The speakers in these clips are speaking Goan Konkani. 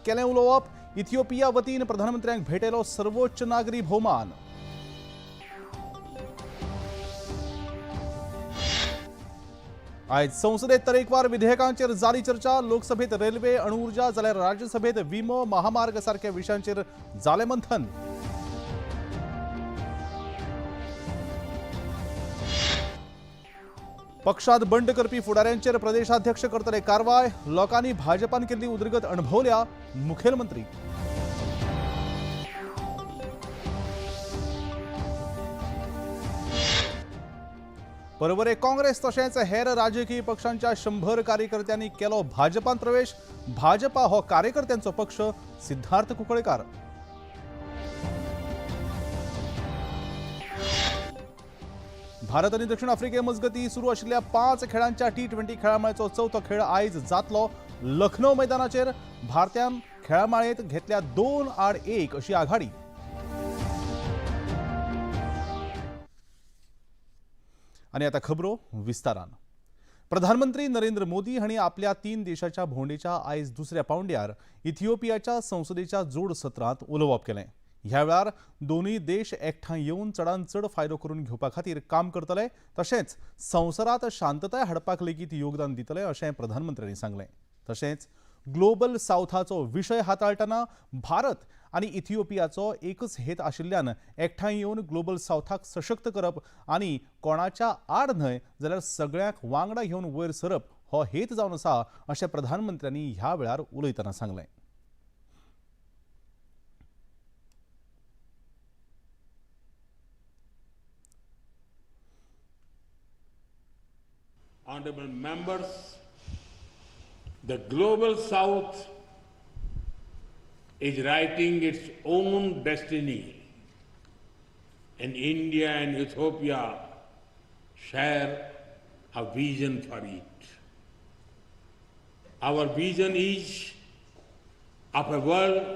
केलें उलोवप. इथिओपिया वतीन प्रधानमंत्र्यांक भेटयलो सर्वोच्च नागरी भोवमान. आयज संसदेत तरेकवार विधेयकांचेर जाली चर्चा. लोकसभेत रेल्वे, अणुऊर्जा जाल्यार राज्यसभेत विमो, महामार्ग सारख्या विशयांचेर जालें मंथन. पक्षात बंड करपी फुडाऱ्यांचेर प्रदेशाध्यक्ष करतले कारवाय. लोकांनी भाजपान केल्ली उदरगत अणभवल्या. मुखेलमंत्री. परवरे काँग्रेस तशेंच हेर राजकीय पक्षांच्या 100 कार्यकर्त्यांनी केलो भाजपान प्रवेश. भाजपा हो कार्यकर्त्यांचो पक्ष. सिद्धार्थ कुंकळेकार. भारत आनी दक्षिण आफ्रिके मजगती सुरू आशिल्ल्या 5 खेळांच्या T20 खेळामाळेचो चवथो खेळ आयज जातलो लखनौ मैदानाचेर. भारतान खेळामाळेंत घेतल्या 2-1 अशी आघाडी. आनी आतां खबरो विस्तारान. प्रधानमंत्री नरेंद्र मोदी हांणी आपल्या 3 देशाच्या भोंवडेच्या आयज दुसऱ्या पावंड्यार इथिओपियाच्या संसदेच्या जोड सत्रांत उलोवप केलें. ह्या वेळार दोनूय देश एकठांय येवन चडान चड फायदो करून घेवपा खातीर काम करतले तशेंच संवसारांत शांतताय हाडपाक लेगीत योगदान दितले अशें प्रधानमंत्र्यांनी सांगलें. तशेंच ग्लोबल सावथाचो विशय हाताळटना भारत आनी इथिओपियाचो एकच हेत आशिल्ल्यान एकठांय येवन ग्लोबल सावथाक सशक्त करप आनी कोणाच्या आड न्हय जाल्यार सगळ्यांक वांगडा घेवन वयर सरप हो हेत जावन आसा अशें प्रधानमंत्र्यांनी ह्या वेळार उलयतना सांगलें. Honorable members, the Global South is writing its own destiny, and India and Ethiopia share a vision for it. Our vision is of a world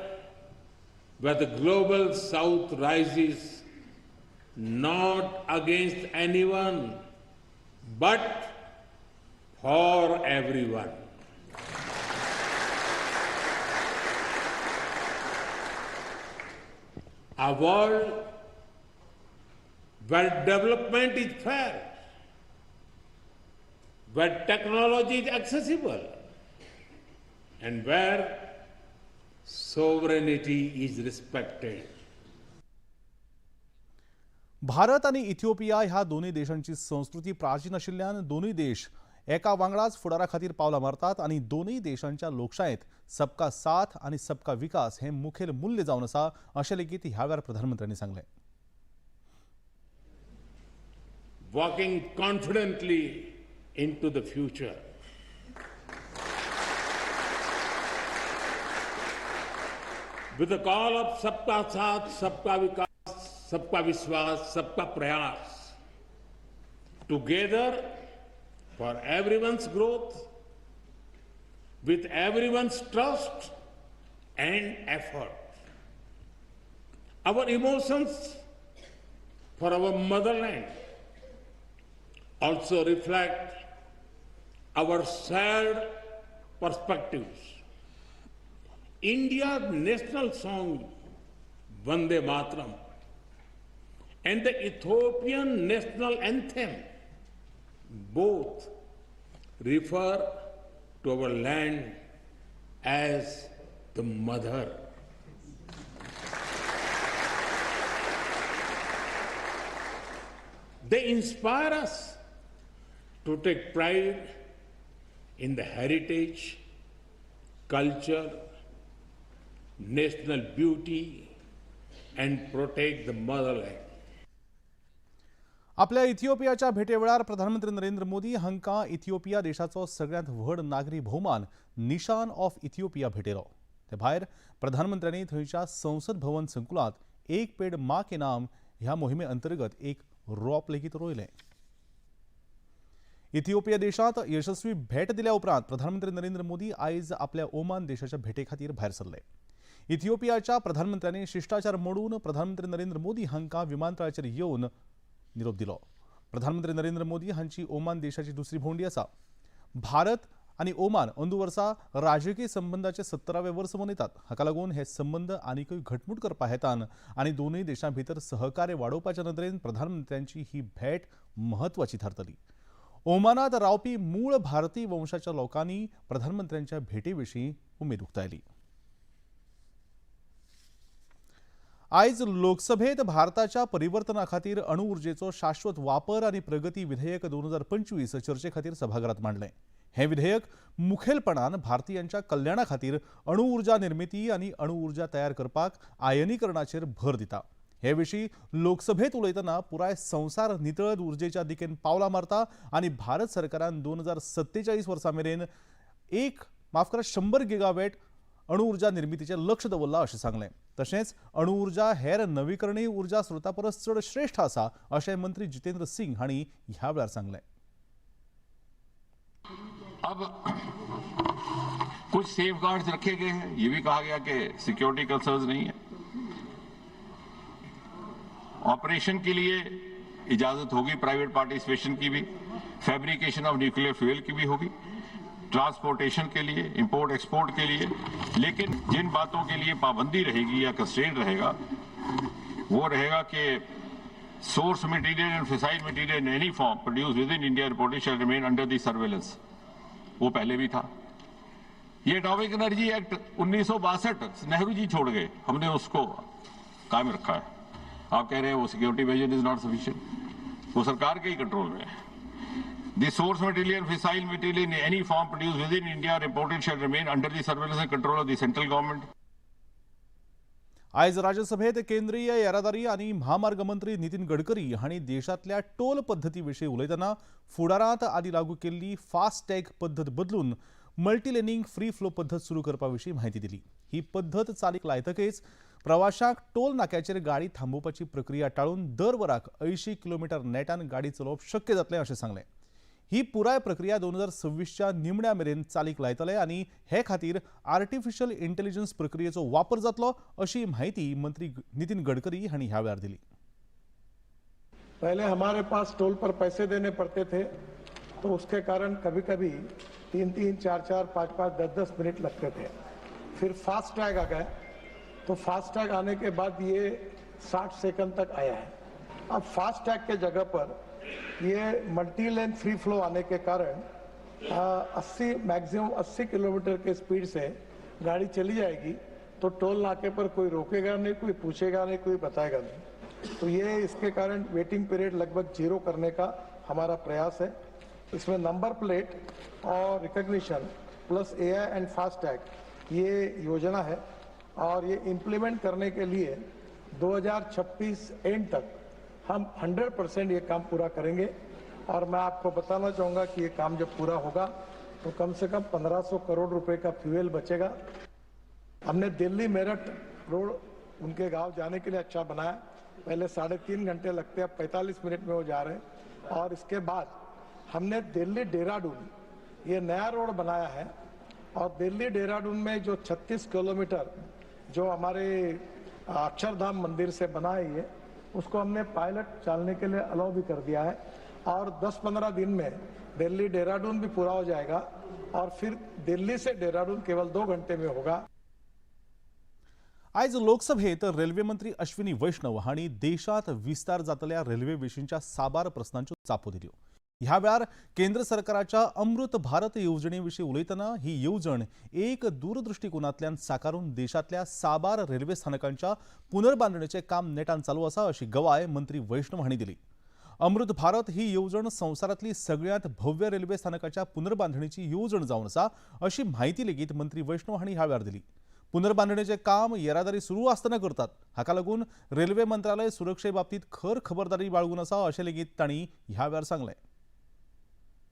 where the Global South rises not against anyone, but for everyone. A world where development is fair, where technology is accessible, and where sovereignty is respected. Bharat आनी इथिओपिया ह्या दोनूय देशांची संस्कृती प्राचीन आशिल्ल्यान दोनूय देश एका वांगडाच फुडारा खातीर पावलां मारतात आनी दोनूय देशांच्या लोकशायेंत सबका साथ आनी सबका विकास हें मुखेल मूल्य जावन आसा अशें लेगीत ह्या वेळार प्रधानमंत्र्यांनी सांगलें. Walking confidently into the future. With the call of Sabka Saath, Sabka Vikas, Sabka Vishwas, Sabka Prayas, together for everyone's growth, with everyone's trust and effort. Our emotions for our motherland also reflect our shared perspectives. India's national song, Vande Mataram, and the Ethiopian national anthem both refer to our land as the mother. They inspire us to take pride in the heritage, culture, national beauty, and protect the motherland. आपल्या इथिओपियाच्या भेटेवेळार प्रधानमंत्री नरेंद्र मोदी हांकां इथिओपिया देशाचो सगळ्यांत व्हड नागरी भोवमान निशान ऑफ इथिओपिया भेटयलो. ते भायर प्रधानमंत्र्यांनी थंयच्या संसद भवन संकुलांत एक पेड मां के नाम ह्या मोहिमे अंतर्गत एक रोप लेगीत रोयलें. इथिओपिया देशांत यशस्वी भेट दिल्या उपरांत प्रधानमंत्री नरेंद्र मोदी आयज आपल्या ओमान देशाच्या भेटे खातीर भायर सरले. इथिओपियाच्या प्रधानमंत्र्यांनी शिश्टाचार मोडून प्रधानमंत्री नरेंद्र मोदी हांकां विमानतळाचेर येवन निरोप दिलो. प्रधानमंत्री नरेंद्र मोदी हांची ओमान देशाची दुसरी भोंवडी आसा. भारत आनी ओमान अंदू वर्सा राजकीय संबंदाचे 70वें वर्स मनयतात. हाका लागून हे संबंद आनीकय घटमूट करपा हेतान आनी दोनूय देशां भितर सहकार्य वाडोवपाच्या नदरेन प्रधानमंत्र्यांची ही भेट म्हत्वाची थारतली. ओमानात रावपी मूळ भारतीय वंशाच्या लोकांनी प्रधानमंत्र्यांच्या भेटे विशीं उमेद उक्तायली. आयज लोकसभेत भारताच्या परिवर्तना खातीर अणु ऊर्जेचो शाश्वत वापर आनी प्रगती विधेयक 2025 चर्चे खातीर सभाघरात मांडलें. हें विधेयक मुखेलपणान भारतीयांच्या कल्याणा खातीर अणु ऊर्जा निर्मिती आनी अणु ऊर्जा तयार करपाक आयनीकरणाचेर भर दिता. हे विशीं लोकसभेत उलयतना पुराय संवसार नितळ ऊर्जेच्या दिकेन पावलां मारता आनी भारत सरकारान 2047 वर्सां मेरेन 100 गिगावॅट अणु ऊर्जा निर्मितीचें लक्ष दवरलां अशें सांगलें. तशेंच अणु ऊर्जा हेर नवीकरणीय ऊर्जा स्रोता परस चड श्रेष्ठ आसा अशें मंत्री जितेंद्र सिंग हांणी ह्या वेळार सांगलें. अब कुछ सेफ गार्ड्स रखे गए हैं, ये भी कहा गया कि सिक्योरिटी कंसर्न्स नहीं है. ऑपरेशन के लिए इजाजत होगी, प्राइवेट पार्टिसिपेशन की भी, फैब्रिकेशन ऑफ न्यूक्लियर फ्यूल की भी होगी, ट्रांसपोर्टेशन के लिए, इंपोर्ट एक्सपोर्ट के लिए. लेकिन जिन बातों के लिए पाबंदी रहेगी या कंस्ट्रेंट रहेगा वो रहेगा कि source material and fissile material in any form produced within India reported shall remain under the surveillance. वो पहले भी था. ये atomic energy act 1962 Nehru ji छोड़ गए, हमने उसको कायम रखा है. आप कह रहे हैं वो security measure is not sufficient, वो सरकार के ही कंट्रोल में है. The source material and fissile material in any form produced within India reported shall remain under the surveillance and control of the central government. आयज राज्यसभेत केंद्रीय येरादारी आनी म्हामार्ग मंत्री नितीन गडकरी हांणी देशांतल्या टोल पद्दती विशीं उलयतना फुडारांत आदी लागू केल्ली फास्टॅग पद्दत बदलून मल्टीलेनिंग फ्री फ्लो पद्दत सुरू करपा विशीं म्हायती दिली. ही पद्दत चालीक लायतकीच प्रवाशांक टोल नाक्याचेर गाडी थांबोवपाची प्रक्रिया टाळून दर वराक 80 किलोमिटर नेटान गाडी चलोवप शक्य जातलें अशें सांगलें. ही पुराय प्रक्रिया 2026च्या निमण्या मेरेन चालीक लायतले आनी हे खातीर आर्टिफिशियल इंटेलिजन्स प्रक्रियेचो वापर जातलो अशी म्हायती मंत्री नितीन गडकरी हांणी ह्या वेळार दिली. पहले हमारे पास टोल पर पैसे देने पड़ते थे तो उसके कारण कभी कभी 3 3 4 4 5 5 10 10 मिनट लगते थे. फिर फास्ट टैग आ गया तो फास्ट टैग आने के बाद ये 60 सेकंड तक आया है. अब फास्ट टैग के जगह पर ये मल्टी लेन फ्री फ्लो आने के कारण 80 मैक्सिमम 80 किलोमीटर के स्पीड से गाड़ी चली जाएगी तो टोल नाके पर कोई रोकेगा नहीं, कोई पूछेगा नहीं, कोई बताएगा नहीं. तो ये इसके कारण वेटिंग पीरियड लगभग 0 करने का हमारा प्रयास है. इसमें number plate Aur recognition plus AI and FASTag ये योजना है और ये इम्प्लीमेंट करने के लिए 2026 एंड तक हम 100% ये काम पूरा करेंगे. और मैं आपको बताना चाहूँगा कि ये काम जब पूरा होगा तो कम से कम 1500 करोड़ रुपए का फ्यूल बचेगा. हमने दिल्ली मेरठ रोड उनके गांव जाने के लिए अच्छा बनाया, पहले 3.5 घंटे लगते हैं, अब 45 मिनट में वो जा रहे हैं. और इसके बाद हमने दिल्ली देहरादून ये नया रोड बनाया है और दिल्ली देहरादून में जो 36 किलोमीटर जो हमारे अक्षरधाम मंदिर से बना है ये, उसको हमने पायलट चलने के लिए अलाउ भी कर दिया है. और 10-15 दिन में दिल्ली देहरादून भी पूरा हो जाएगा और फिर दिल्ली से देहरादून केवल 2 घंटे में होगा. आयज लोकसभेत रेल्वे मंत्री अश्विनी वैष्णव हांणी देशांत विस्तार जातल्या रेल्वे विशींच्या साबार प्रस्नांच्यो जापो दिल्यो. ह्या वेळार केंद्र सरकाराच्या अमृत भारत येवजणे विशीं उलयतना ही येवजण एक दूरदृष्टिकोनांतल्यान साकारून देशांतल्या साबार रेल्वे स्थानकांच्या पुनर्बांदणेचें काम नेटान चालू आसा अशी गवाय मंत्री वैष्णव हांणी दिली. अमृत भारत ही येवजण संवसारांतली सगळ्यांत भव्य रेल्वे स्थानकाच्या पुनर्बांदणेची येवजण जावन आसा अशी म्हायती लेगीत मंत्री वैष्णव हांणी ह्या वेळार दिली. पुनर्बांदणेचें काम येरादारी सुरू आसतना करतात, हाका लागून रेल्वे मंत्रालय सुरक्षे बाबतींत खर खबरदारी बाळगून आसा अशें लेगीत तांणी ह्या वेळार सांगलें.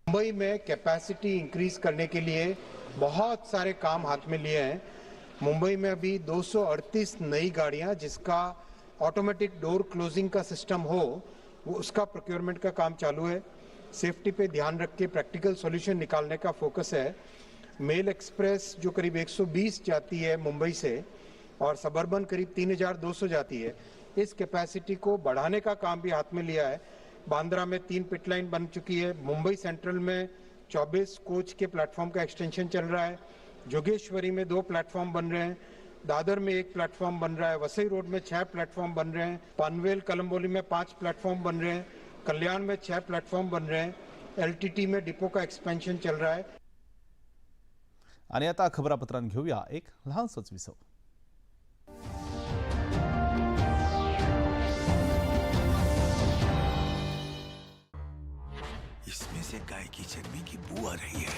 मुंबई में कैपेसिटी इंक्रीज करने के लिए बहुत सारे काम हाथ में लिए हैं. मुंबई में अभी 238 नई गाड़ियां जिसका ऑटोमेटिक डोर क्लोजिंग का सिस्टम हो वो उसका प्रोक्योरमेंट का काम चालू है. सेफ्टी पे ध्यान रख के प्रैक्टिकल सॉल्यूशन निकालने का फोकस है. मेल एक्सप्रेस जो करीब 120 जाती है मुंबई से और सबर्बन करीब 3200 जाती है, इस कैपेसिटी को बढ़ाने का काम भी हाथ में लिया है. बांद्रा में 3 पिट लाइन बन चुकी है, मुंबई सेंट्रल में 24 कोच के प्लेटफॉर्म का एक्सटेंशन चल रहा है। जोगेश्वरी में 2 प्लेटफॉर्म बन रहे हैं, दादर में 1 प्लेटफॉर्म बन रहा है, वसई रोड में 6 प्लेटफॉर्म बन रहे हैं, पनवेल कलम्बोली में 5 प्लेटफॉर्म बन रहे हैं, कल्याण में 6 प्लेटफॉर्म बन रहे हैं, एलटीटी में डिपो का एक्सपेंशन चल रहा है। आणि आता खबरापत्रांत घेऊया एक ल्हानसोच विसव। इसमें से गाय की चर्बी की बू आ रही है।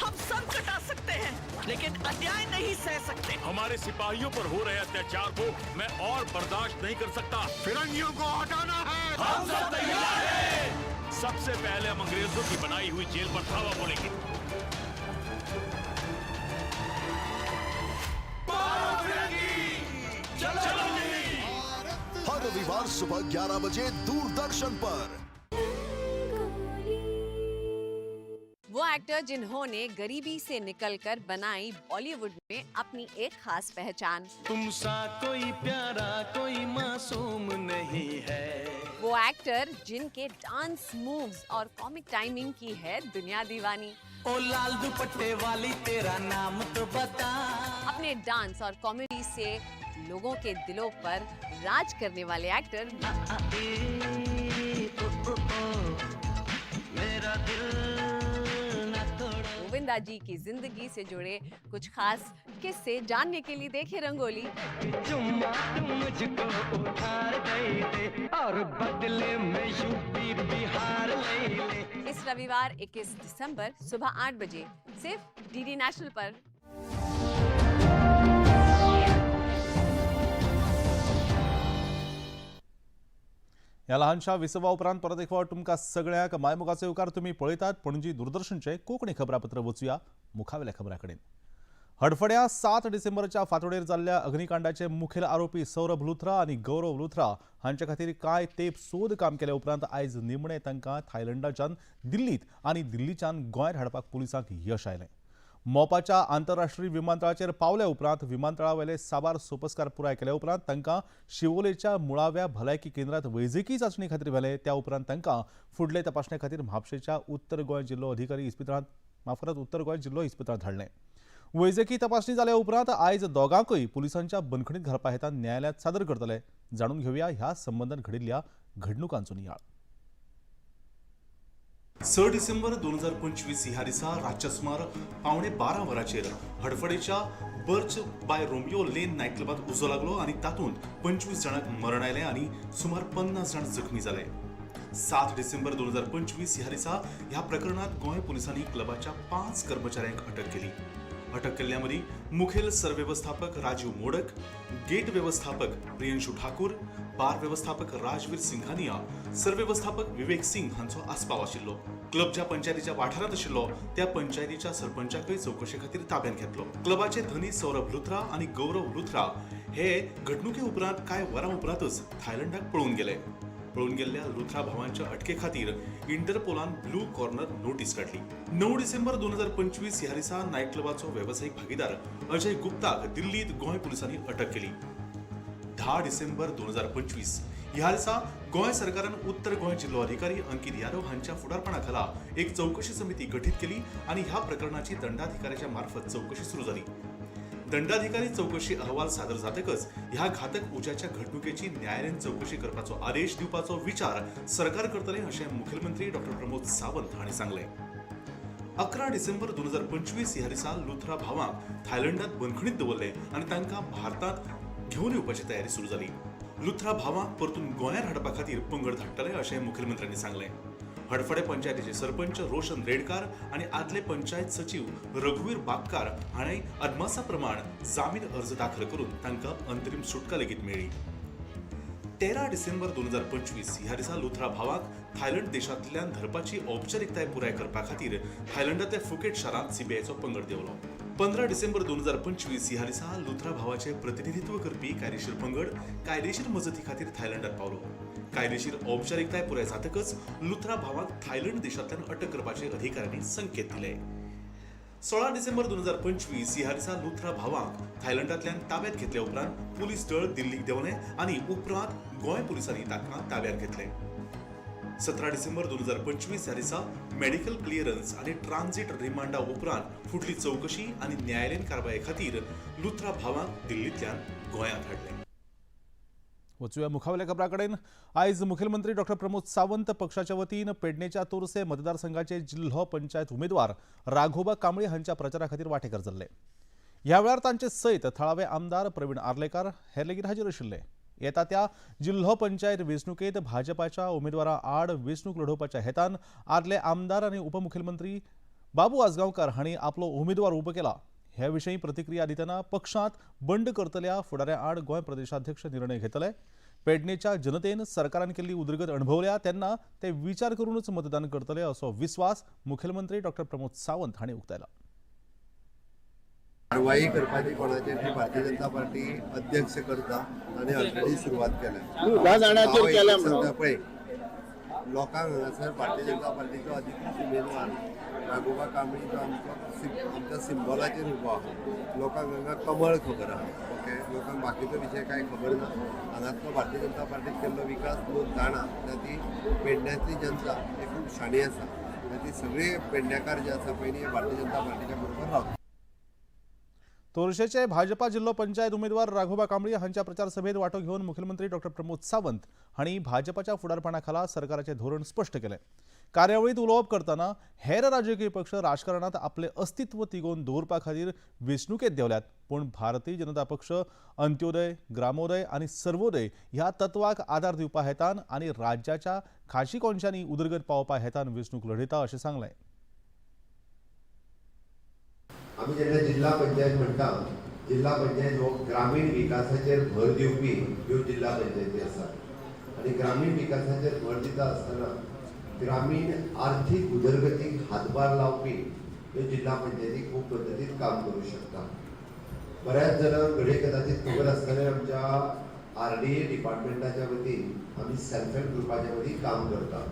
हम सर कटा सकते हैं लेकिन अन्याय नहीं सह सकते। हमारे सिपाहियों पर हो रहे अत्याचार को मैं और बर्दाश्त नहीं कर सकता। फिरंगियों को हटाना है, हम सब तैयार हैं। सबसे पहले हम अंग्रेजों की बनाई हुई जेल पर धावा बोलेंगे। हर रविवार सुबह 11 बजे दूरदर्शन पर। वो एक्टर जिन्होंने गरीबी से निकलकर बनाई बॉलीवुड में अपनी एक खास पहचान। तुम सा कोई प्यारा कोई मासूम नहीं है। वो एक्टर जिनके डांस मूव्स और कॉमिक टाइमिंग की है दुनिया दीवानी। ओ लाल दुपट्टे वाली तेरा नाम तो बता। अपने डांस और कॉमेडी से लोगों के दिलों पर राज करने वाले एक्टर मेरा दिल गोविंदा जी की जिंदगी से जुड़े कुछ खास किस्से जानने के लिए देखें रंगोली। चुम्मा तुम मुझको उधार दे दे और बदले में यूपी बिहार ले ले। इस रविवार 21 दिसंबर सुबह 8 बजे सिर्फ डीडी नेशनल पर। ह्या ल्हानशा विसवा उपरांत परत एक फावट तुमकां सगळ्यांक मायमोगाचो येवकार। तुमी पळयतात पणजी दूरदर्शनचें कोंकणी खबरापत्र। वचुया मुखावेल्या खबरां कडेन। हडफड्या 7 डिसेंबरच्या फांतोडेर जाल्ल्या अग्निकांडाचे मुखेल आरोपी सौरभ लुथरा आनी गौरव लुथरा हांचे खातीर कांय तेंप सोद काम केल्या उपरांत आयज निमणे तांकां थायलंडाच्यान दिल्लीत आनी दिल्लीच्यान गोंयांत हाडपाक पुलिसांक यश आयलें। मोपाच्या आंतरराष्ट्रीय विमानतळाचेर पावल्या उपरांत विमानतळावेले साबार सोपस्कार पुराय केल्या उपरांत तांकां शिवोलेच्या मुळाव्या भलायकी केंद्रात वैजकी चांचणी खातीर व्हेले। त्या उपरांत तांकां फुडले तपासणे खातीर म्हापशेच्या उत्तर गोंय जिल्लो अधिकारी इस्पितळांत माफ करात उत्तर गोंय जिल्लो इस्पितळांत धाडलें। वैजकी तपासणी जाल्या उपरांत आयज दोगांकूय पुलिसांच्या बंदखणीत घालपा हेतान न्यायालयात सादर करतले। जाणून घेवया ह्या संबंदान घडिल्ल्या घडणुकांचो नियाळ। 6 डिसेंबर 2025 ह्या दिसा रातच्या सुमार 11:45 वरांचेर हडफडेच्या Birch by Romeo Lane night क्लबात उजो लागलो आनी तातूंत 25 जाणांक मरण आयलें आनी सुमार 50 जाण जखमी जाले। 7 डिसेंबर 2025 ह्या दिसा ह्या प्रकरणात गोंय पुलिसांनी क्लबाच्या 5 कर्मचाऱ्यांक अटक केली। अटक केल्ल्या मदीं मुखेल सरवेवस्थापक राजीव मोडक, गेट व्यवस्थापक प्रियंशू ठाकूर, बार व्यवस्थापक राजवीर सिंघानिया, सरवेवस्थापक विवेक सिंग हांचो आस्पाव आशिल्लो। क्लब ज्या पंचायतीच्या वाठारांत आशिल्लो त्या पंचायतीच्या सरपंचाकय चवकशे खातीर ताब्यांत घेतलो। क्लबाचे धनी सौरभ लुथरा आनी गौरव लुथरा हे घडणुके उपरांत कांय वरां उपरांतच थायलंडाक पळून गेले। पळून गेल्ल्या लुथरा भावांच्या अटके खातीर इंटरपोलान ब्लू कॉर्नर नोटीस काडली। 9 डिसेंबर 2025 ह्या दिसा नायट क्लबाचो वेवसायीक भागीदार अजय गुप्ताक दिल्लीत गोंय पुलिसांनी अटक केली। 10 डिसेंबर 2025 ह्या दिसा गोंय सरकारान उत्तर गोंय जिल्लो अधिकारी अंकित यादव हांच्या फुडारपणा खाला एक चवकशी समिती गठीत केली आनी ह्या प्रकरणाची दंडाधिकाऱ्याच्या मार्फत चवकशी सुरू जाली। दंडाधिकारी चवकशी अहवाल सादर जातकच ह्या घातक उज्याच्या घडणुकेची न्यायालयीन चवकशी करपाचो आदेश दिवपाचो विचार सरकार करतले अशें मुखेलमंत्री डॉ प्रमोद सावंत हांणी सांगलें। 11 डिसेंबर 2025 ह्या दिसा लुथरा भावांक थायलंडात बंदखणीत दवरले आनी तांकां भारतांत घेवन येवपाची तयारी सुरू जाली। लुथरा भावांक परतून गोंयांत हाडपा खातीर पंगड धाडटले अशें मुखेलमंत्र्यांनी सांगलें। हडफडे पंचायतीचे सरपंच रोशन रेडकार आनी आदले पंचायत सचीव रघुवीर बागकार हाणें अदमासा प्रमाण जामीन अर्ज दाखल करून तांकां अंतरीम सुटका लेगीत मेळ्ळी। 13 डिसेंबर 2025 ह्या दिसा लुथरा भावाक थायलंड देशांतल्यान धरपाची औपचारिकताय पुराय करपा खातीर थायलंडांतल्या फुकेट शारांत सीबीआयचो पंगड देंवलो। 15 डिसेंबर 2025 ह्या दिसा लुथरा भावाचे प्रतिनिधित्व करपी कायदेशीर पंगड कायदेशीर मजती खातीर थायलंडात पावलो। कायदेशीर औपचारिकताय पुराय जातकच लुथरा भावाक थायलंड देशांतल्यान अटक करपाचे अधिकाऱ्यांनी संकेत दिले। 16 डिसेंबर 2025 ह्या दिसा लुथरा भावांक थायलंडांतल्यान ताब्यात घेतल्या उपरांत पुलीस दळ दिल्लीक देंवलें आनी उपरांत गोंय पुलिसांनी तांकां ताब्यात घेतलें। 17 डिसेंबर 2025 ह्या दिसा मेडिकल क्लियरन्स आनी ट्रान्झिट रिमांडा उपरांत फुडली चवकशी आनी न्यायालयीन कारवाये खातीर लुथरा भावांक दिल्लींतल्यान गोंयांत हाडले. वचूया मुखावेल्या खबरां कडेन. आयज मुखेलमंत्री डॉक्टर प्रमोद सावंत पक्षाच्या वतीन पेडणेच्या तोरसे मतदारसंघाचे जिल्हो पंचायत उमेदवार राघोबा कांबळी हांच्या प्रचारा खातीर वांटेकार जाल्ले. ह्या वेळार तांचे सयत थळावे आमदार प्रवीण आर्लेकार हे लेगीत हाजीर आशिल्ले. येता त्या जिल्हो पंचायत वेंचणुकेंत भाजपाच्या उमेदवारा आड वेंचणूक लढोवपाच्या हेतान आदले आमदार आनी उपमुखेलमंत्री बाबू आजगांवकार हांणी आपलो उमेदवार उबो केला. हे विशीं प्रतिक्रिया दितना पक्षांत बंड करतल्या फुडाऱ्या आड गोंय प्रदेशाध्यक्ष निर्णय घेतले. पेडणेच्या जनतेन सरकारान केल्ली उदरगत अणभवल्या तेन्ना ते विचार करूनच मतदान करतले असो विस्वास मुखेलमंत्री डॉक्टर प्रमोद सावंत हांणी उक्तायला. कारवाई करपाची कोणाचेर ती भारतीय जनता पार्टी अध्यक्ष करता आनी ऑलरेडी सुरवात केल्या. पळय लोकांक हांगासर भारतीय जनता पार्टीचो अधिकृत उमेदवार राघोबा कांबळी जो आमचो आमच्या सिंबॉलाचेर उबो आहा. लोकांक हांगा कमळ खबर आहा. ओके, लोकांक बाकीचो विशय कांय खबर ना. हांगातलो भारतीय जनता पार्टीक केल्लो विकास लोक जाणा. ती पेडण्यांतली जनता ही खूब शाणी आसा. ती सगळे पेडणेकार जे आसा पळय न्ही भारतीय जनता पार्टीच्या बरोबर रावता. तोरशेचे भाजपा जिल्हो पंचायत उमेदवार राघोबा कांबळी हांच्या प्रचार सभेत वांटो घेवन मुखेलमंत्री डॉक्टर प्रमोद सावंत हांणी भाजपाच्या फुडारपणा खाला सरकाराचें धोरण स्पश्ट केलें. कार्यावळींत उलोवप करतना हेर राजकीय पक्ष राजकारणांत आपलें अस्तित्व तिगोवन दवरपा खातीर वेंचणुकेंत देंवल्यात, पूण भारतीय जनता पक्ष अंत्योदय, ग्रामोदय आनी सर्वोदय ह्या तत्वाक आदार दिवपा हेतान आनी राज्याच्या खाशी कोनशांनी उदरगत पावोवपा हेतान वेंचणूक लढयता अशें सांगलें. आमी जेन्ना जिल्हा पंचायत म्हणटा, जिल्हा पंचायत हो ग्रामीण विकासाचेर भर दिवपी ह्यो जिल्हा पंचायती आसात आनी ग्रामीण विकासाचेर भर दिता आसतना ग्रामीण आर्थीक उदरगतीक हातभार लावपी ह्यो जिल्हा पंचायती खूब पद्दतीन काम करूं शकता. बऱ्याच जाणांक घडये कदाचित खबर आसतलें, आमच्या RDA डिपार्टमेंटाच्या वतीन आमी सेल्फ हेल्प ग्रुपाच्या वतीन काम करता.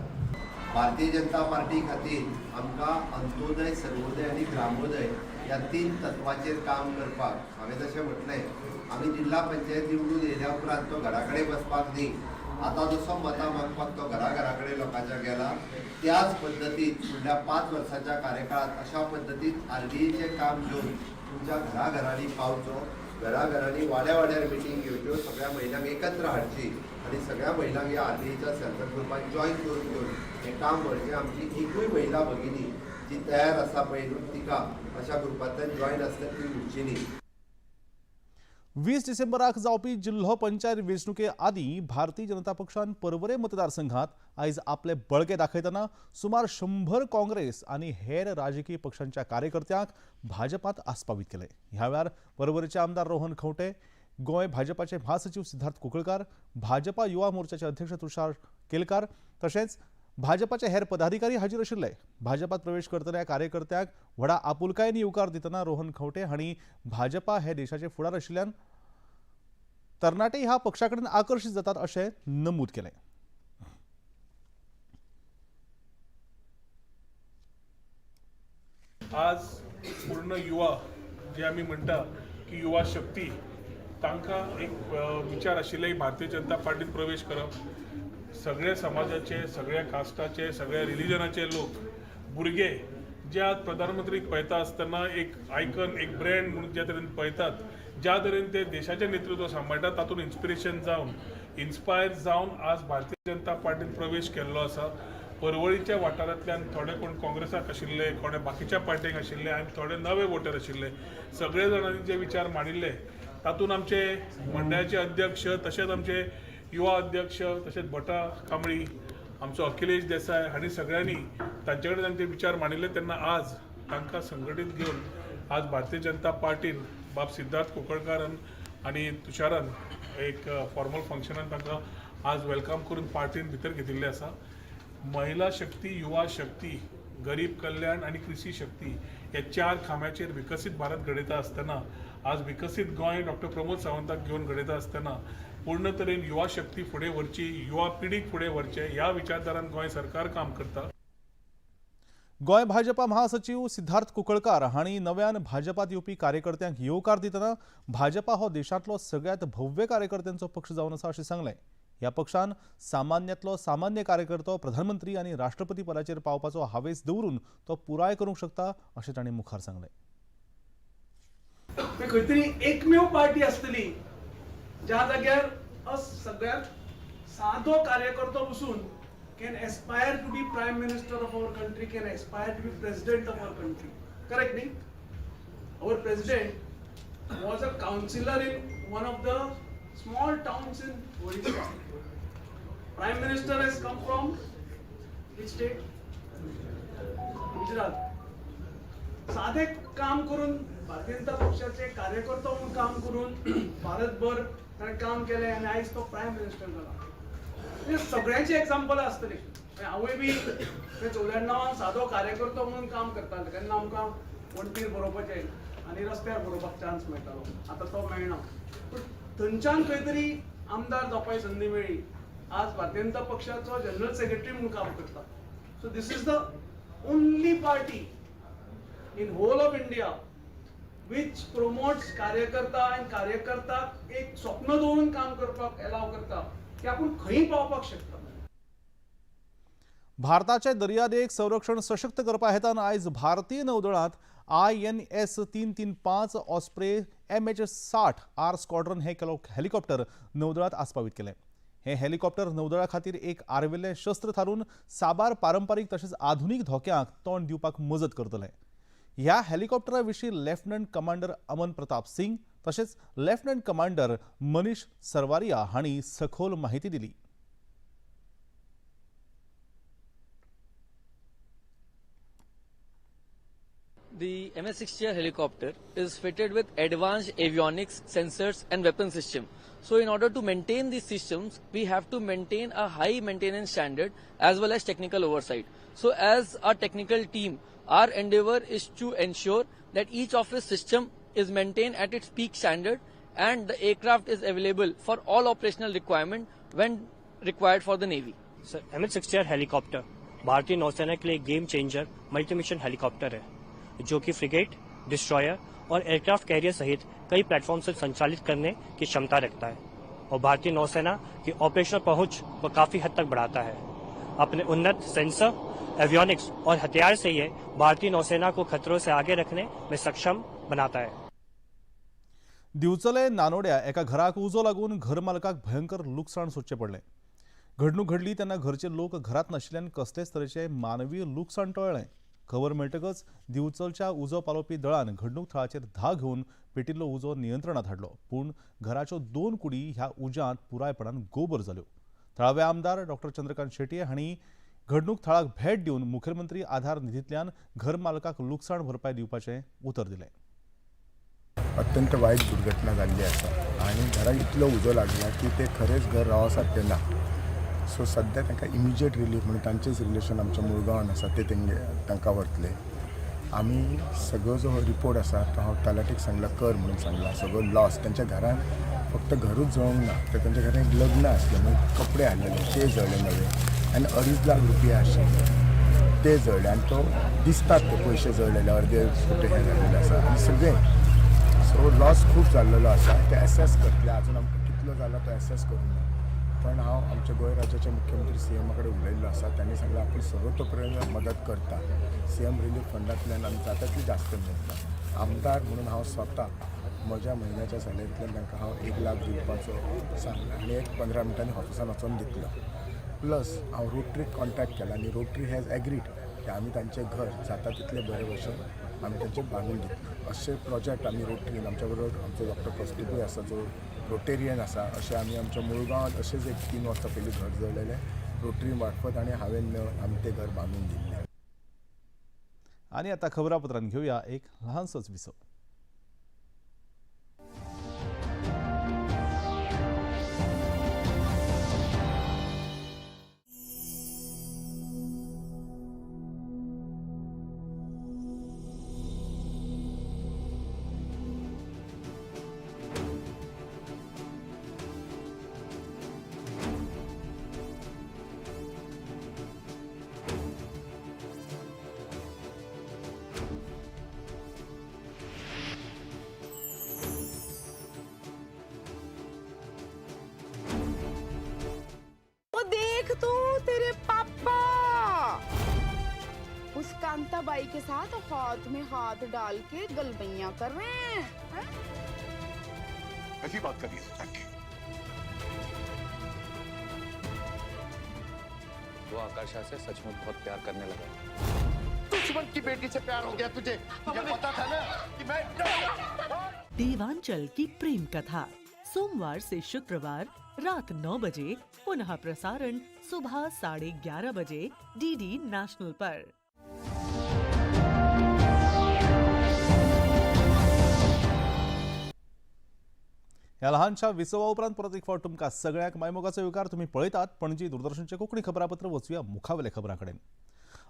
भारतीय जनता पार्टी खातीर आमकां अंत्योदय, सर्वोदय आनी ग्रामोदय ह्या 3 तत्वाचेर काम करपाक हांवें जशें म्हटलें, आमी जिल्हा पंचायत निवडून येयल्या उपरांत तो घरा कडेन बसपाक न्ही, आतां जसो मतां मागपाक तो घरा घरा कडेन लोकांच्या गेला त्याच पद्दतीन फुडल्या 5 वर्सांच्या कार्यकाळांत अशा पद्दतीन RDAचें काम घेवन तुमच्या घराघरांनी पावचो, घराघरांनी वाड्या वाड्यार मिटींग घेवच्यो, सगळ्या महिलांक एकत्र हाडची आनी सगळ्या महिलांक ह्या RDAच्या सेल्फ हेल्प ग्रुपान जॉयन करून घेवन हें काम व्हरचें. आमची एकूय महिला भगिनी जी तयार आसा पळय तिका अशा ग्रुपांतल्यान जॉयन आसल्यार ती उरची न्ही. 20 डिसेंबराक जावपी जिल्हो पंचायत वेंचणुके आदीं भारतीय जनता पक्षान पर्वरे मतदारसंघात आयज आपले बळगे दाखयतना सुमार 100 काँग्रेस आनी हेर राजकीय पक्षांच्या कार्यकर्त्यांक भाजपात आस्पावीत केले. ह्या वेळार पर्वरेचे आमदार रोहन खंवटे, गोंय भाजपाचे महासचिव सिद्धार्थ कुंकळकार, भाजपा युवा मोर्चाचे अध्यक्ष तुषार केलकार तशेंच भाजपाचे हेर पदाधिकारी हाजीर आशिल्ले. भाजपात प्रवेश करतल्या कार्यकर्त्यांक व्हडा आपुलकायेन येवकार दितना रोहन खंवटे हांणी भाजपा हे देशाचे फुडार आशिल्ल्यान तरणाटे ह्या पक्षा कडेन आकर्शीत जातात अशें नमूद केलें. आज पूर्ण युवा जे आमी म्हणटा की युवा शक्ती तांकां एक विचार आशिल्ले भारतीय जनता पार्टीत प्रवेश करप. सगळे समाजाचे, सगळ्या कास्टाचे, सगळ्या रिलिजनाचे लोक, भुरगे जे आज प्रधानमंत्री पळयता आसतना एक आयकन, एक ब्रँड म्हणून ज्या तरेन पळयतात, ज्या तरेन ते देशाचें नेतृत्व सांबाळटात तातूंत इन्स्पिरेशन जावन, इन्स्पायर जावन आज भारतीय जनता पार्टीन प्रवेश केल्लो आसा. परवळीच्या वाठारांतल्यान थोडे कोण काँग्रेसाक आशिल्ले, कोणे बाकीच्या पार्टीक आशिल्ले आनी थोडे नवे वोटर आशिल्ले. सगळे जाणांनी जे विचार मांडिल्ले तातूंत आमचे मंडळाचे अध्यक्ष तशेंच आमचे युवा अध्यक्ष तशेंच भटा कांबळी, आमचो अखिलेश देसाय हांणी सगळ्यांनी तांचे कडेन तांचे विचार मांडिल्ले. तेन्ना आज तांकां संघटीत घेवन आज भारतीय जनता पार्टीन बाब सिद्धार्थ कुंकळकारान आनी तुषारान एक फॉर्मल फंक्शनान तांकां आज welcome करून पार्टीन भितर घेतिल्लें आसा. महिला शक्ती, युवा शक्ती, गरीब कल्याण आनी कृषी शक्ती हे 4 खांब्याचेर विकसीत भारत घडयता आसतना आज विकसीत गोंय डॉक्टर प्रमोद सावंताक घेवन घडयता आसतना पूर्ण तरेन युवा शक्ती फुडें व्हरची, युवा पिढीक फुडें व्हरचें ह्या विचारधारान गोंय सरकार काम करता. गोंय भाजपा महासचिव सिद्धार्थ कुंकळकार हांणी नव्यान भाजपात येवपी कार्यकर्त्यांक येवकार दितना भाजपा हो देशांतलो सगळ्यांत भव्य कार्यकर्त्यांचो पक्ष जावन आसा अशें सांगलें. ह्या पक्षान सामान्यांतलो सामान्य कार्यकर्तो प्रधानमंत्री आनी राष्ट्रपती पदाचेर पावपाचो हावेस दवरून तो पुराय करूंक शकता अशें तांणी मुखार सांगलें. खंय तरी एकमेव पार्टी आसतली ज्या जाग्यार सगळ्यात सादो कार्यकर्तो बसून can aspire to be prime minister of our country, can aspire to be president of our country. Correct न्ही? Our president was a councillor in one of the small towns in Odisha. Prime Minister has come from which state? Gujarat. साधे काम करून भारतीय जनता पक्षाचे कार्यकर्तो म्हणून काम करून भारतभर ताणें काम केलें आनी आयज तो प्रायम मिनिस्टर जाला. म्हणजे सगळ्यांची एग्जाम्पल आसतली. हांवूय बी 94 सादो कार्यकर्तो म्हणून काम करतालो तेन्ना आमकां वण्टीर बरोवपाचें आनी रस्त्यार बरोवपाक चान्स मेळटालो, आतां तो मेळना. पूण थंयच्यान खंय तरी आमदार जावपाची संदी मेळ्ळी. आज भारतीय जनता पक्षाचो जनरल सेक्रेटरी म्हणून काम करता. So this is the only party in whole of India which promotes कार्यकर्ता आनी कार्यकर्ताक एक स्वप्न दवरून काम करपाक एलाव करता की आपूण खंय पावपाक शकता. भारताचे दर्यादेग संरक्षण सशक्त करपा हेतान आयज भारतीय नौदळांत INS 335 Osprey MH-60 R squadron हे हेलिकॉप्टर नौदळांत आस्पावीत केलें. हे हेलिकॉप्टर नौदळा खातीर एक आर्विल्लें शस्त्र थारून साबार पारंपारीक तशेंच आधुनीक धोक्यांक तोंड दिवपाक मजत करतले. ह्या हेलिकॉप्टरा विशीं लेफ्टनंट कमांडर अमन प्रताप सिंग तशेंच लेफ्टनंट कमांडर मनीष सरवारिया हांणी सखोल माहिती दिली. The MH-60R helicopter is fitted with advanced avionics, sensors and weapon system. So in order to maintain these systems, we have to maintain a high maintenance standard as well as technical oversight. So as a technical team, our endeavor is to ensure that each of its system is maintained at its peak standard and the aircraft is available for all operational requirement when required for the Navy. Sir, MH-60R helicopter भारतीय नौसेना के लिए गेम चेंजर मल्टीमिशन हेलीकॉप्टर है, जो कि फ्रिगेट, डिस्ट्रॉयर और एयरक्राफ्ट कैरियर सहित कई प्लेटफॉर्म से संचालित करने की क्षमता रखता है और भारतीय नौसेना की ऑपरेशनल पहुंच को काफी हद तक बढ़ाता है। अपने उन्नत सेंसर, एवियोनिक्स और हथियार से ये भारतीय नौसेना को खतरों से आगे रखने में सक्षम बनाता है। दिवचले नानोड्या एका घराक उजो लागून घर मालकाक भयंकर लुकसाण सोंसचें पडलें. घडणूक घडली तेन्ना घरचे लोक घरांत नाशिल्ल्यान कसलेच तरेचें मानवी लुकसाण टळ्ळें. खबर मेळटकच दिवचलच्या उजो पालोवपी दळान घडणूक थळाचेर धांव घेवन पेटिल्लो उजो नियंत्रणांत हाडलो. पूण घराच्यो 2 कुडी ह्या उज्यांत पुरायपणान गोबर जाल्यो. थळावे आमदार डॉक्टर चंद्रकांत शेट्ये हांणी घडणूक थळाक भेट दिवन मुखेलमंत्री आधार निधींतल्यान घर मालकाक लुकसाण भरपाय दिवपाचें उतर दिलें. अत्यंत वायट दुर्घटना जाल्ली आसा आनी घराक इतलो उजो लागला की ते खरेंच घर रावपा सारकें ना. सो सद्या तांकां इमिजिएट रिलीफ म्हणून तांचेच रिलेशन आमच्या मुळगांवान आसा ते तेंगे तांकां व्हरतले. आमी सगळो जो रिपोर्ट आसा तो हांव तलाठीक सांगला कर म्हणून सांगला. सगळो लॉस तांच्या घरान फक्त घरूच जळूंक ना तर तांच्या घरान एक लग्न आसलें मागीर कपडे हाडलेले ते जळ्ळे नवे आनी 2.5 लाख रुपया आशिल्ले ते जळ्ळे आनी तो दिसतात ते पयशे जळ्ळेले अर्दे फुटे हे जाल्लेले आसा आनी सगळें. सो लॉस खूब जाल्लेलो आसा ते एसेस करतले. अजून आमकां कितलो जाला तो एसेस करूंक ना. पण हांव आमच्या गोंय राज्याचे मुख्यमंत्री सीएमा कडेन उलयल्लो आसा. तांणी सांगलां आपूण सर्वतोपर्यंत मदत करता. सीएम रिलीफ फंडांतल्यान आमी जाता तितली जास्त मेळटा. आमदार म्हणून हांव स्वता म्हज्या म्हयन्याच्या सॅलरींतल्यान तांकां हांव 1 लाख दिवपाचो सांगला आनी एक 15 मिनटांनी ऑफिसान वचोन दितलो. प्लस हांव रोटरीक कॉन्टॅक्ट केला आनी रोटरी हॅज एग्रीड की आमी तांचें घर जाता तितले बरे भशेन आमी तांचें बांदून दितले. अशे प्रोजेक्ट आमी रोटरीन आमच्या बरोबर आमचो डॉक्टर कस्तुपूय आसा जो रोटेरियन आसा. अशें आमी आमच्या मुळगांवांत अशेंच एक 3 वर्सां पयलीं घर जळलेलें रोटरी मार्फत आनी हांवें मेळून आमी तें घर बांदून दिल्लें. आनी आतां खबरापत्रान घेवया एक ल्हानसोच विसव. कांताबाई के साथ हाथ में हाथ डाल के गलबैया कर रहे हैं, हैं? ऐसी बात करिए। Thank you. वो आकाशा से सचमुच बहुत प्यार करने लगा। दुश्मन की बेटी से प्यार हो गया तुझे, तुझे पता था ना कि मैं। देवांचल की प्रेम कथा सोमवार से शुक्रवार रात 9 बजे, पुनः प्रसारण सुबह 11:30 बजे डीडी नेशनल पर। ह्या लहानशा विसवा उपरांत परत एक फावट तुमकां सगळ्यांक मायमोगाचो येवकार। तुमी पळयतात पणजी दूरदर्शनचें कोंकणी खबरापत्र। वचुया मुखावेल्या खबरां कडेन।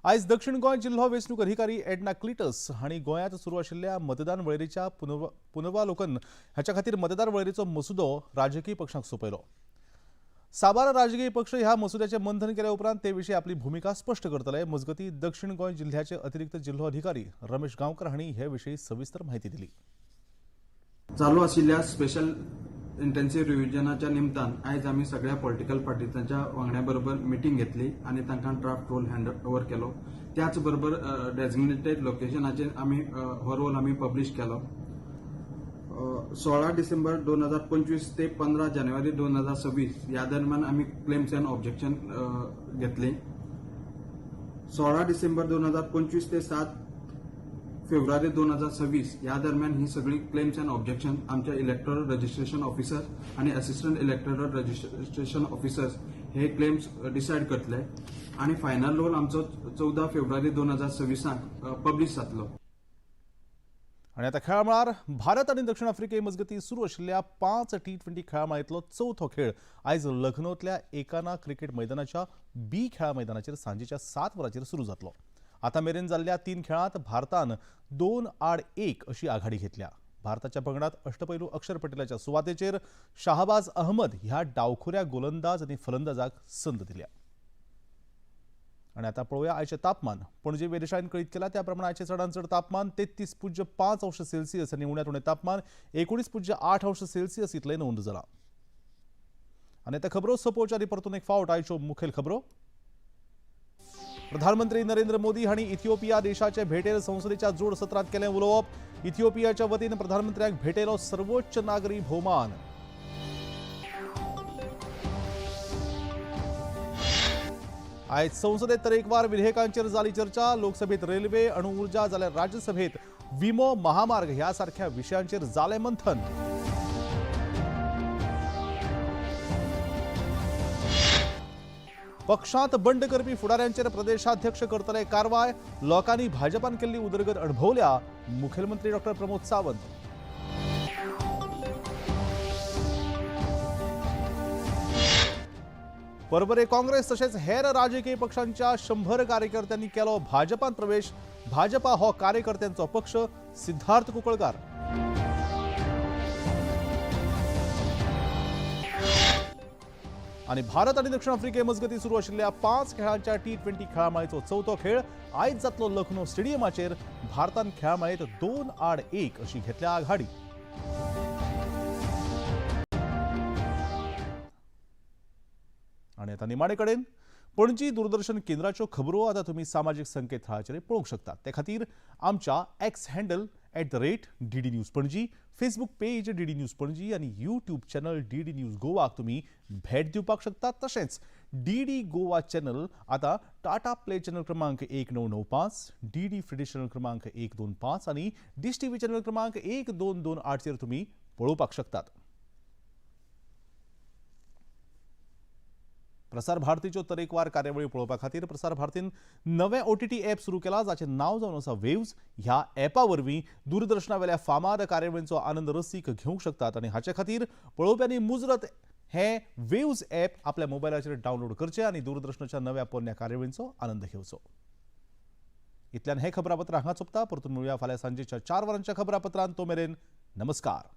आयज दक्षिण गोंय जिल्हो वेंचणूक अधिकारी एडना क्लिटस हांणी गोंयांत सुरू आशिल्ल्या मतदान वळेरेच्या पुनर्वालोकन हाच्या खातीर मतदार वळेरेचो मसुदो राजकीय पक्षांक सोंपयलो। साबार राजकीय पक्ष ह्या मसुद्याचें मंथन केल्या उपरांत ते विशीं आपली भुमिका स्पश्ट करतले। मजगतीं दक्षिण गोंय जिल्ह्याचे अतिरिक्त जिल्हो अधिकारी रमेश गांवकर हांणी हे विशीं सविस्तर म्हायती दिली। चालू आशिल्ल्या स्पेशल इंटेन्सिव्ह रिव्हिजनाच्या निमतान आयज आमी सगळ्या पॉलिटिकल पार्टीजांच्या वांगड्या बरोबर मिटींग घेतली आनी तांकां ड्राफ्ट रोल हँड ओव्हर केलो। त्याच बरोबर डेजिग्नेटेड लोकेशनाचेर आमी हो रोल आमी पब्लिश केलो। 16 डिसेंबर 2025 ते 15 जानेवारी 2026 ह्या दरम्यान आमी क्लेम्स अँड ऑब्जेक्शन घेतली। 16 डिसेंबर 2025 ते 7 फेब्रुवारी 2026 ह्या दरम्यान ही सगळी क्लेम्स अँड ऑब्जेक्शन आमच्या इलेक्टोरल रजिस्ट्रेशन ऑफिसर आनी असिस्टंट इलेक्टोरल रजिस्ट्रेशन ऑफिसर्स हे क्लेम्स डिसायड करतले आनी फायनल रोल आमचो 14 फेब्रुवारी 2026 पब्लिश जातलो। आनी आतां खेळा मळार भारत आनी दक्षिण आफ्रिके मजगतीं सुरू आशिल्ल्या 5 T20 खेळा माळेंतलो चवथो खेळ आयज लखनौतल्या एकाना क्रिकेट मैदानाच्या बी खेळा मैदानाचेर सांजेच्या 7 वरांचेर सुरू जातलो। आतां मेरेन जाल्ल्या 3 खेळांत भारतान 2-1 अशी आघाडी घेतल्या। भारताच्या पंगडात अष्टपैलू अक्षर पटेलाच्या सुवातेचेर शाहबाज अहमद ह्या डावखुऱ्या गोलंदाज आनी फलंदाजाक संद दिल्या। आनी आतां पळोवया आयचें तापमान। पणजे वेधशाळेन कळीत केलां त्या प्रमाण आयचें चडांत चड तापमान 33.5 अंश सेल्सियस आनी उण्यांत उणें तापमान 19.8 अंश सेल्सियस इतलें नोंद जालां। आनी आतां खबरो सोंपोवच्या आनी परतून एक फावट आयच्यो मुखेल खबरो। प्रधानमंत्री नरेंद्र मोदी हांणी इथिओपिया देशाचे भेटेर संसदेच्या जोड सत्रांत केलें उलोवप। इथिओपियाच्या वतीन प्रधानमंत्र्यांक भेटेलो सर्वोच्च नागरी भोवमान। आयज संसदेत तरेकवार विधेयकांचेर जाली चर्चा। लोकसभेत रेल्वे, अणु ऊर्जा जाल्यार राज्यसभेत विमो, महामार्ग ह्या सारख्या विशयांचेर जालें मंथन। पक्षांत बंड करपी फुडाऱ्यांचेर प्रदेशाध्यक्ष करतले कारवाय। लोकांनी भाजपान केल्ली उदरगत अणभवल्या। मुखेलमंत्री डॉक्टर प्रमोद सावंत। परबरे काँग्रेस तशेंच हेर राजकीय पक्षांच्या 100 कार्यकर्त्यांनी केलो भाजपांत प्रवेश। भाजपा हो कार्यकर्त्यांचो पक्ष। सिद्धार्थ कुंकळकार। आनी भारत आनी दक्षिण आफ्रिके मजगतीं सुरू आशिल्ल्या 5 खेळांच्या T20 खेळा माळेचो चवथो खेळ आयज जातलो लखनौ स्टेडियमाचेर। भारतान खेळा माळेंत 2-1 अशी घेतल्या आघाडी। आनी आतां निमाणे कडेन पणजी दूरदर्शन केंद्राच्यो खबरो आतां तुमी सामाजीक संकेतथळाचेर पळोवंक शकतात। ते खातीर आमच्या X handle @DD News Panaji, Facebook page DD News Panaji आनी यूट्यूब चॅनल DD news गोवाक तुमी भेट दिवपाक शकतात। तशेंच DD Goa channel आतां टाटा प्ले चॅनल क्रमांक 1995, DD free channel क्रमांक 125 आनी डिश टीव्ही चॅनल क्रमांक 1228 चेर तुमी पळोवपाक शकतात। प्रसार भारतीच्यो तरेकवार कार्यावळी पळोवपा खातीर प्रसार भारतीन नवें OTT app सुरू केलां जाचें नांव जावन आसा वेव्ज। ह्या ॲपा वरवीं दूरदर्शना वेल्या फामाद कार्यावळींचो आनंद रसीक घेवंक शकतात आनी हाचे खातीर पळोवप्यांनी मुजरत हें वेव्ज ॲप आपल्या मोबायलाचेर डावनलोड करचें आनी दूरदर्शनाच्या नव्या पोरण्या कार्यावळींचो आनंद घेवचो। इतल्यान हें खबरापत्र हांगा सोंपता। परतून मेळुया फाल्यां सांजेच्या 4 वरांच्या खबरापत्रांत। तो मेरेन नमस्कार।